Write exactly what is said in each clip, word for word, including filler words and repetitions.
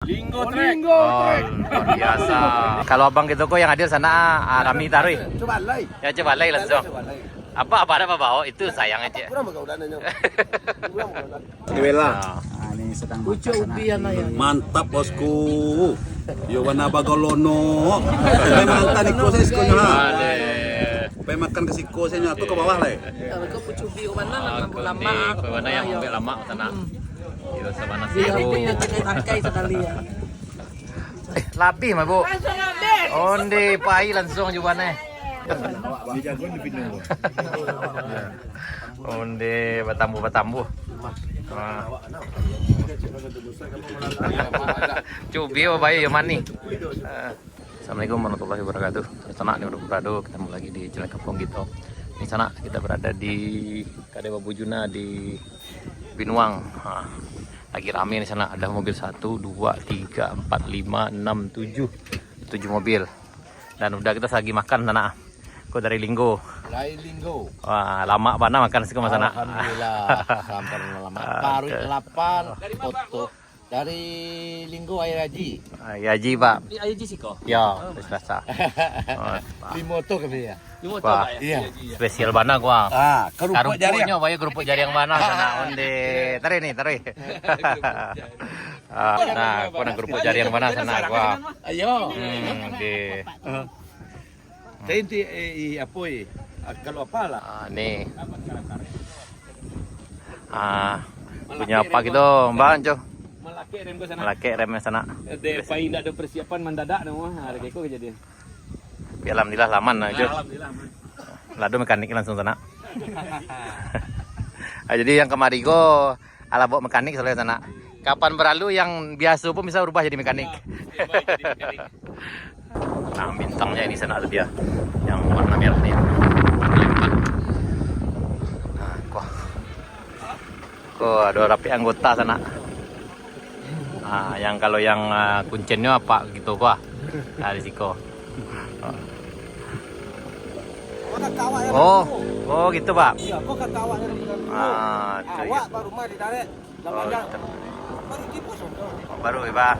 Linggo Oh, Trek. Linggo Oh, Trek. Luar biasa. Kalau abang gitu ko yang hadir sana, ah, rami taruih. Coba alai. Ya, coba alai langsung. Coba alai. Apa, apa ada apa bawa? Itu sayang aja. Kurang pergaulan aja. Kurang pergaulan. Iwela. Ah, ini sedang Pucuk makan ubi sana. Anak ya. Mantap, bosku. Yo, wana bagolono. Memang tadi ko saya sekolah. Ada. Pai makan ka siko sajo, aku ka bawah lai. Kalau kau pucubi, mana nak Aku lambung-lambung, ni, aku kau mana yang ayo. Ambil lama sana. Hmm. Iyo, sabana Biar siko. Itu yang takai-takai sekali ya. Eh, lapih mah, Bu. Langsung habis. Onde pai langsung jo bana. Onde batambuh-batambuh. Ah. Cubi, oh, baik, yang manih. Ah. Assalamualaikum warahmatullahi wabarakatuh. Sanak ni udah berado, ketemu lagi di channel kampung kita. Ni sanak, kita berada di Kadai Babu Juna di Binuang. Ha. Lagi rame ni sanak, ada mobil satu, dua, tiga, empat, lima, enam, tujuh. Tujuh mobil. Dan udah kita lagi makan sanak. Ko dari Linggo. Dari Linggo. Wah, lama bana makan siko mah sanak. Alhamdulillah, sampai lama. Paruik Oke. Lapan, oto. Dari Linggo Air Haji. Air Haji, Pak. Di Air Haji siko? Ya, Oh, di Selasa. Oh, Pak. Limo oto kami ya. Limo oto, Wah. Pak, ya? Iya. Iya, iya. Spesial bana gua. Ah, kerupuk jariang. Kerupuknyo, Pak, ya, kerupuk jariang bana sana, onde. Tarik ni, tarik. Ah, nah, gua nak kerupuk jariang bana sana gua. Ayo. Hmm, oke. Saya inti, eh, i, apa, eh? Ah, kalau apa lah? Ah, ni. Ah, punya apa gitu, Bang, Jo? Malakek rem ke sana. Malakek rem ke sana. Dek, pai ndak ada persiapan, mendadak nama. Ada keko kejadian. Tapi alhamdulillah, laman lah, Jo. Alhamdulillah, aman. Lado mekanik langsung sana. Ah, jadi yang kamari ko, alah bawa mekanik soalnya sana. Kapan berlalu yang biasa pun bisa berubah jadi mekanik. Ya, jadi mekanik. Nah, bintangnya ini sana tu dia. Yang warna merah ni. Nah, ko. Ko, ada rapi anggota sana. Ah, yang kalau yang, ah, kuncinnyo apa gitu ko, ah. Ah, di siko. Oh, oh, gitu, Pak. Iya, kok kata awak dari bulan dua. Ah, tu, Awak iya. Baru mah ditarik. Oh, gitu. Baru tipu, Soto. Baru, ya, Pak.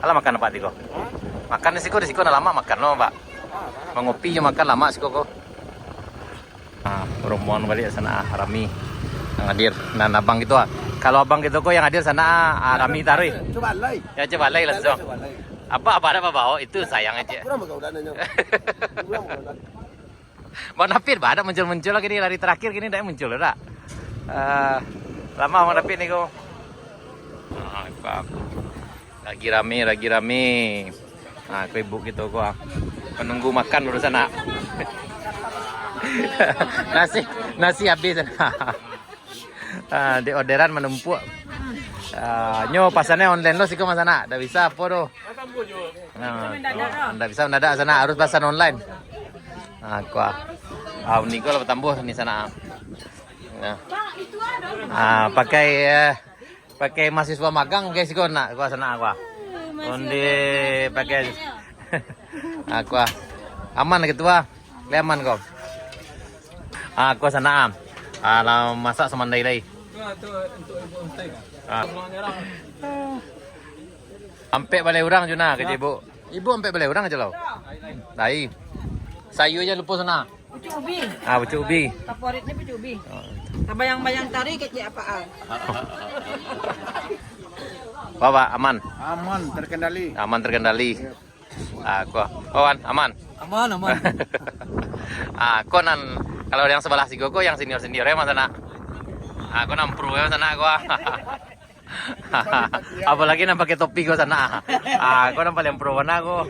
Alah, makan apa, Tiko? Hah? Makan di siko, di siko nak lama makan lo, Pak. Ah, makan. Mangopi je makan lama siko ko. Ah, rombongan balik sana, ah, rami. Yang hadir. Nah, abang gitu, ah. Kalau abang gitu ko yang hadir sana, ah, rami taruih. Coba alai. Ya, coba alai langsung. Coba alai. Apa, apa ada apa bawa, itu sayang aja. Kurang pergaulan aja. Kurang pergaulan. Bang David, bah, ada muncul-muncul lagi ni, lari terakhir gini, dak muncul, dak? Eh, lama Bang David ni ko. Ah, apa? Lagi rame, lagi rame. Ah, ko ibu gitu ko, ah. Menunggu makan dulu sana. Nasi, nasi habis sana. Ah, di orderan menumpuk. Ah, nyo pasannya online lo siko mas anak. Dak bisa apa tu. Nah, mendadak lah. Ndak bisa mendadak sana, harus pasan online. Ah, kuah. Ah, niko lah bertambah ni sana. Nah. Ah, pakai, eh, pakai mahasiswa magang, guys, ko nak kuah sana kuah. Onde pakai. Ah, kuah. Aman gitu ah. Lai aman ko. Ah, kuah sana ah. Ah, lah masak samandai lai. Ah. Ampek balai urang jo nah, kecek ibu. Ibu ampek balai urang aja lo. Lai. Sayur aja lupo sana. Pucuk ubi. Ah, pucuk ubi. Favoritnya pucuk ubi. Oh. Tabayang-bayang tari kecek apa ah? Bapak aman? Aman, terkendali. Aman, terkendali. Ah, ko. Kawan, aman? Aman, aman. Ah, ko nan, kalau yang sebelah siko ko yang senior-senior ya, Mas, anak. Ah, ko nan pro ya, Mas, anak, ko. Apalagi nan pakai topi ko sana. Ah, ko nan paling pro bana ko.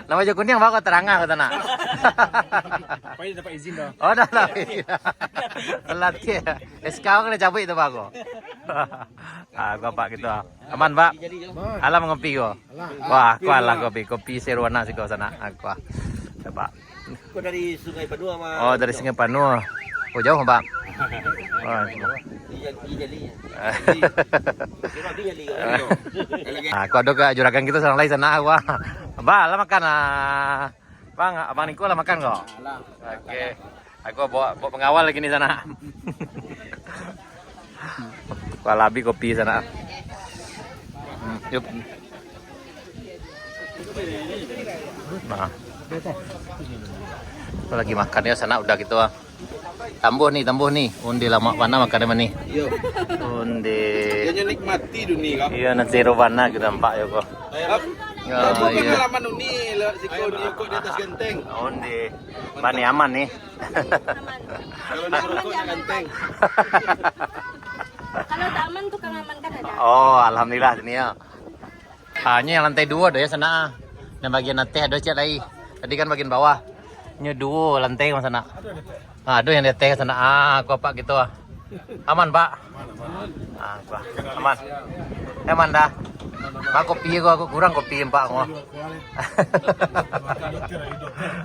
Nama jo kuniang bako terangah ko sana. Apa dapat izin dah? Oh, dah lah. Latih. S K ko kena cabut itu bako. Ah, ko apa gitu. Aman, Pak? Alam ngopi ko. Wah, ko alam kopi. Kopi seruana siko sana. Ah, ko. Coba. Kau dari Sungai Panua, Mas? Oh, dari Sungai Panua. Oh, jauh, Pak. Oh. Iya, iya, iya. Kira dia lihat, kan? Ah, kau ada ke juragan kita sana lai sana, wah. Bah, lah makan ah. Bang, abang Niko lah makan kok. Alah. Oke. Aku bawa, bawa pengawal lagi ni sana. Wah, labi kopi sanak. Hmm, yup. Nah. Lagi makan yo sanak, udah gitu ah. Tambuah ni, tambuah ni. Onde lamak bana makan mah ni. Iyo. Onde. Iyo, nan sero bana kito nampak yo ko. Yo, iyo. Onde. Bani aman ni. Kalau nak rokok, nak ganteng. Kalau tak aman, tukang amankan ada. Oh, alhamdulillah sini yo. Ah, nyo yang lantai duo ado yo sanak. Yang bagian ateh ado ciek lai. Tadi kan bagian bawah. Nyo duo lantai mah sanak. Ah, ado yang di ateh sanak. Ah, ko apak gitu ah. Aman, Pak? Ah, ko. Aman. Aman dah. Mak kopi ko, aku kurang kopi empak ko.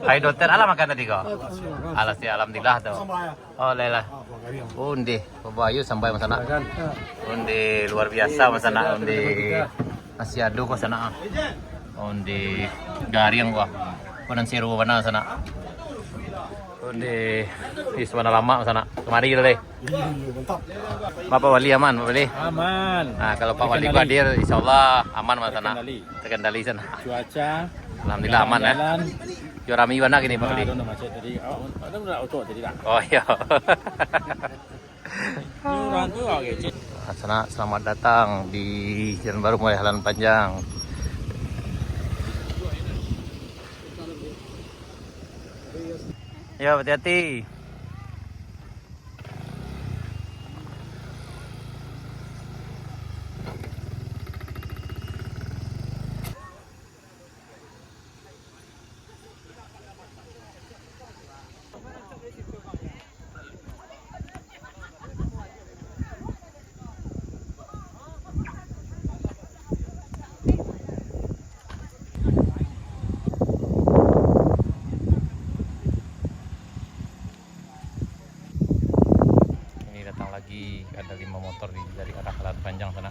Ai dokter, alah makan tadi ko? Alah, siap, alhamdulillah tu. Oh, lah lah. Onde, babayu sampai mah sanak. Onde luar biasa mah sanak, onde. Nasi ado ko sanak. Onde gariang ko. Ko nan sero bana sanak. Onde, ih, sabana lamak mah sanak. Kamari lah deh. Bapak Wali aman, Pak Wali? Aman. Nah, kalau Pak Wali ko hadir, insyaallah aman mah sanak. Terkendali. Terkendali sanak. Cuaca. Alhamdulillah aman yo. Jalan. Yo rami bana kini, Pak Wali. Nah, ado macet tadi. Oh, ado nak otok tadi lah. Oh, iyo. Ni urang tu, ah, kecek. Sanak, selamat datang di Jalan Baru Mulai Halan Panjang. Yo, hati-hati. Ini datang lagi, ada lima motor di, dari arah Halan Panjang sana.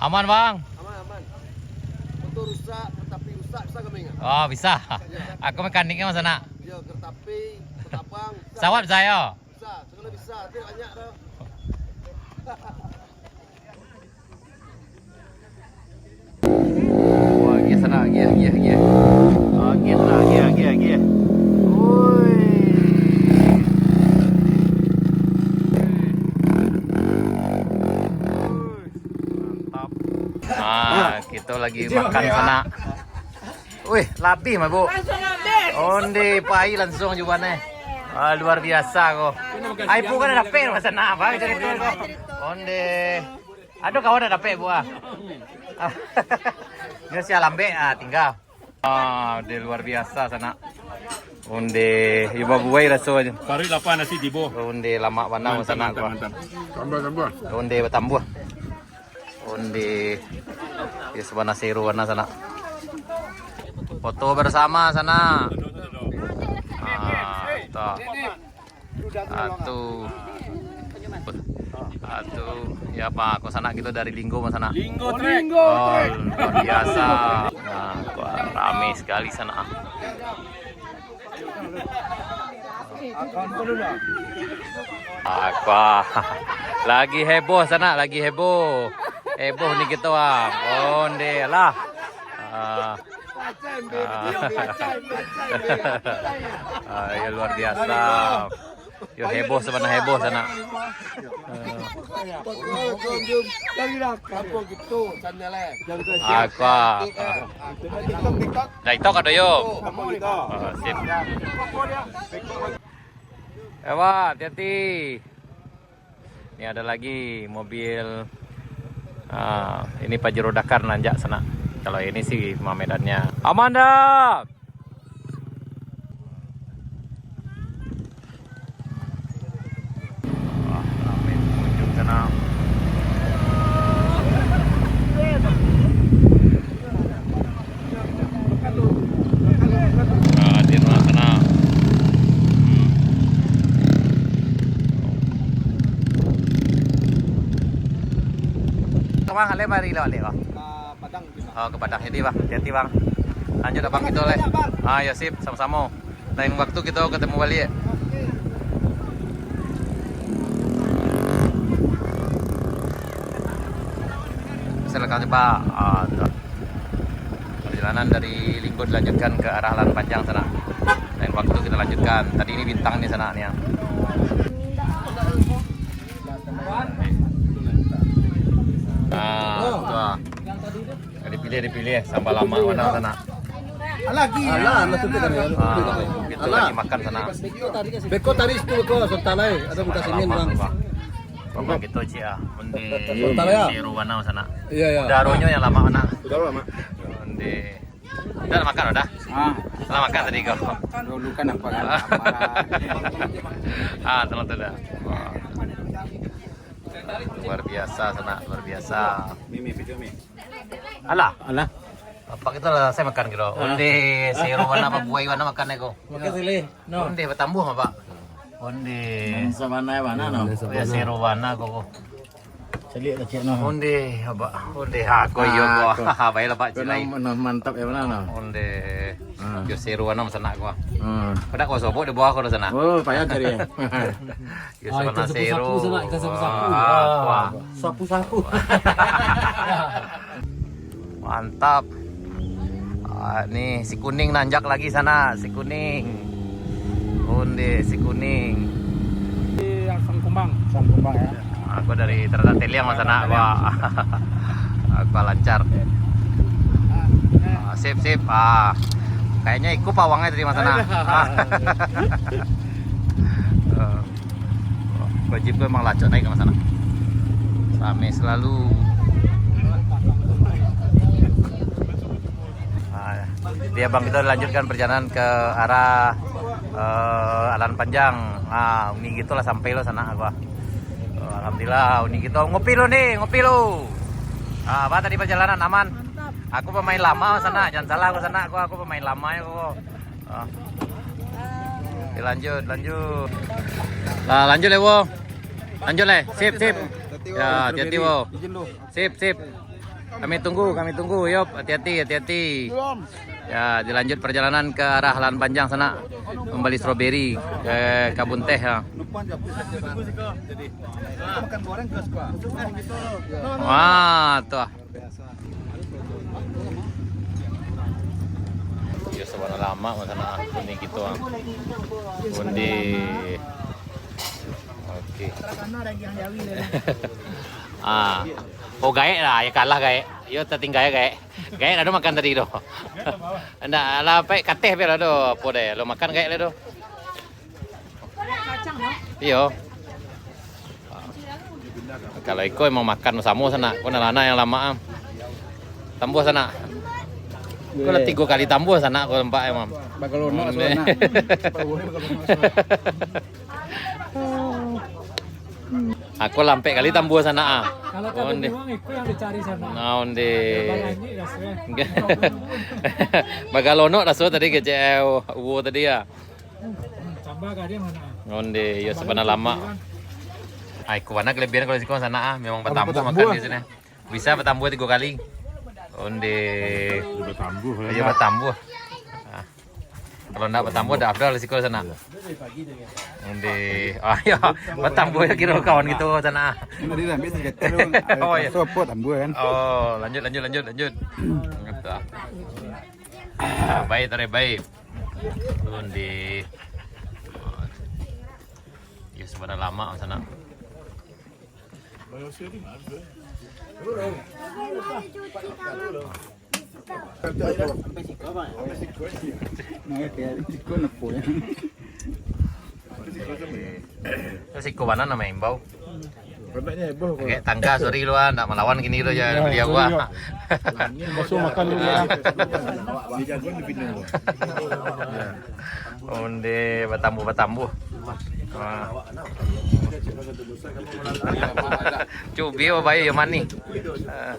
Aman, Bang? Aman, aman. Motor rusak, kereta api rusak, bisa kami ingat? Oh, bisa. Aku mekaniknya, Mas Anak. Iya, kereta api, martabang, bisa. Pesawat bisa, yo? Bisa, segala bisa, tapi banyak dah. Wah, agiah sanak, agiah, agiah, agiah. Agiah sanak, agiah, agiah, agiah. Oi. Mantap. Ah, kita lagi makan sanak. Wih, labih mah, Bu. Langsung habis. Onde pai langsung jubahnyo. Ah, luar biasa ko. Ai, Bu kan dapek mah sanak, Bang, cerita ko. Onde. Aduh, kawan dah dapek, Bu, ah. Nyo sia lambek, ah, tinggal. Ah, onde luar biasa sanak. Onde, yo babuai rasonyo. Paruik lapar nasi tibo. Onde lamak bana sanak ko. Mantap, mantap. Tambah, tambah. Onde batambuah. Onde. Yo, sabana sero bana sanak. Foto bersama sanak. Ah, tu. Atu. Atu. Ya, Pak, ko sanak kito dari Linggo, Mas Anak. Linggo Trek. Oh, luar biasa. Nah, ko rame sekali sanak. Apa? Lagi heboh sanak, lagi heboh. Heboh ni kito, ah. Onde lah. Ah. Ah. Ah, ya, luar biasa. Yo, heboh sabana heboh sanak. Apa? Dah itu kado yo. Ah, sip. Ewa, hati-hati. Ini ada lagi mobil. Ah, ini Pajero Dakar nanjak sanak. Kalau ini sih Mamedannya. Amanda. Wah, ramai pengunjung sana. Bang, alai mari lewat, alai, Bang. Ka Padang, Bang. Oh, ka Padang. Jadi, Bang, hati-hati, Bang. Lanjut, Abang, kito, alai. Makasih banyak, Bang. Ah, yo, sip, samo-samo. Lain waktu kito ketemu baliak. Oke. Silakan, Pak. Ah, tu. Perjalanan dari Linggo dilanjutkan ke arah Lahan Panjang sana. Lain waktu kita lanjutkan. Tadi ini Bintang ni sana ni, ya. Ah, tu ah. Dipilih, dipilih. Sambal lamak mana sana? Alah, gila. Alah, alah, tu kan. Ah, kita lagi makan sana. Beko tadi situ, beko, sontak lai. Ada buka semen, Bang. Bang, gitu, Cik, ah. Onde. Sontak lai, ya? Seru bana sana. Iya, iya. Udah, aronyo yang lamak mana? Udah lamak. Onde. Udah makan, udah? Ah. Lah makan tadi kau. Dulu kan nampak kan. Ah, tenang tu dah. Wah. Luar biasa sana, luar biasa. Mimi, video mi. Alah. Alah. Apa kita lah saya makan kira. Ah. Onde, seru bana, apa buai bana makan ko. Makan silih. No. Onde, batambuah, Pak. Onde. Sabana bana, no. Ya, seru bana ko. Caliak lah, cik, no. Onde, Abak. Onde, ha, ko iyo, ko. Ah, ko. Baiklah, Pak, ko cilai. Nam-, nam-, mantap ya, mana, no? Onde. Ah. Yo, seru, anam sanak, ko. Ah. Padak ko sobok di bawah ko, sanak. Oh, payah cari, ya. Yo, ah, sanak ikan sapu-sapu, seru. Sanak, ikan sapu-sapu. Ah, ah, wah. Sapu-sapu. Mantap. Ah, ni si kuning nanjak lagi sana, si kuning. Onde si kuning. Di Asam Kumbang. Asam Kumbang, ya. Aku dari Teratak Teliang, Mas, anak gua. Aku lancar. Ah, sip, sip. Ah. Kayaknya ikut pawangnya tadi, Mas, anak. Aduh. Ah. Eh. Wajib tu emang lacak naik, Mas, anak. Rame selalu. Ah, ya. Jadi, abang kita lanjutkan perjalanan ke arah, eh, Lahan Panjang. Ah, uni gitu lah sampai lo sana gua. Eh, alhamdulillah, uni gitu. Ngopi lo ni, ngopi lo. Ah, apa tadi perjalanan, aman? Mantap. Aku pemain lama sana, jangan salah aku sana, aku, aku pemain lama ya, aku. Ah. Oke, lanjut, lanjut. Lah, lanjut, Le, Wo. Lanjut, Le. Sip, sip. Ya, hati-hati, Wo. Izin dulu. Sip, sip. Kami tunggu, kami tunggu. Yop, hati-hati, hati-hati. Ya, dilanjut perjalanan ke arah Lahan Panjang sana. Membeli stroberi ke kabun teh, ya. Wah, tuh. Yo, sabana lamak, Mas, anak. Ini gitu, ah. Onde. Oke. Ah. Oh, gaek lah, ya kalah gaek. Yo, tatingga ya gaek. Gaek lah do makan tadi do. Ndak lah, pek kateh pe lah do. Apo deh, lo makan gaek lah do. Iyo. Kalau iko emang makan samo sanak, ko nan lana yang lamak am. Tambuah sanak. Ko lah tigo kali tambuah sanak, ko nampak emang. Bagalonok sanak. Aku lah ampek kali tambuah sanak ah. Kalau tak onde. Memang iko yang dicari sanak. Nah, onde. Bagalonok raso tadi kecek uwo tadi ya. Tambah ka dia mana? Onde, iyo sabana lamak. Ai, kuana kelebihan kalau siko sanak ah, memang batambuah makan di sini. Bisa batambuah tigo kali. Onde. Batambuah. Iyo, batambuah. Ah. Kalau ndak batambuah, ndak afdal siko sanak. Onde. Ah, iyo. Batambuah yo kiro kawan kito sanak. Ini tadi ambil sekitar tu. Oh, iyo. Raso apo tambuah kan? Oh, lanjut, lanjut, lanjut, lanjut. Baik, tarik baik. Onde. Iyo, sabana lamak sanak. Siko bana namo imbau. Agak tangga, sorry lu ah, ndak malawan kini lu ja, beliau gua. Langsung makan dulu ya. Onde batambuah-batambuah. Wah. Cubi bae yo manih. Ah.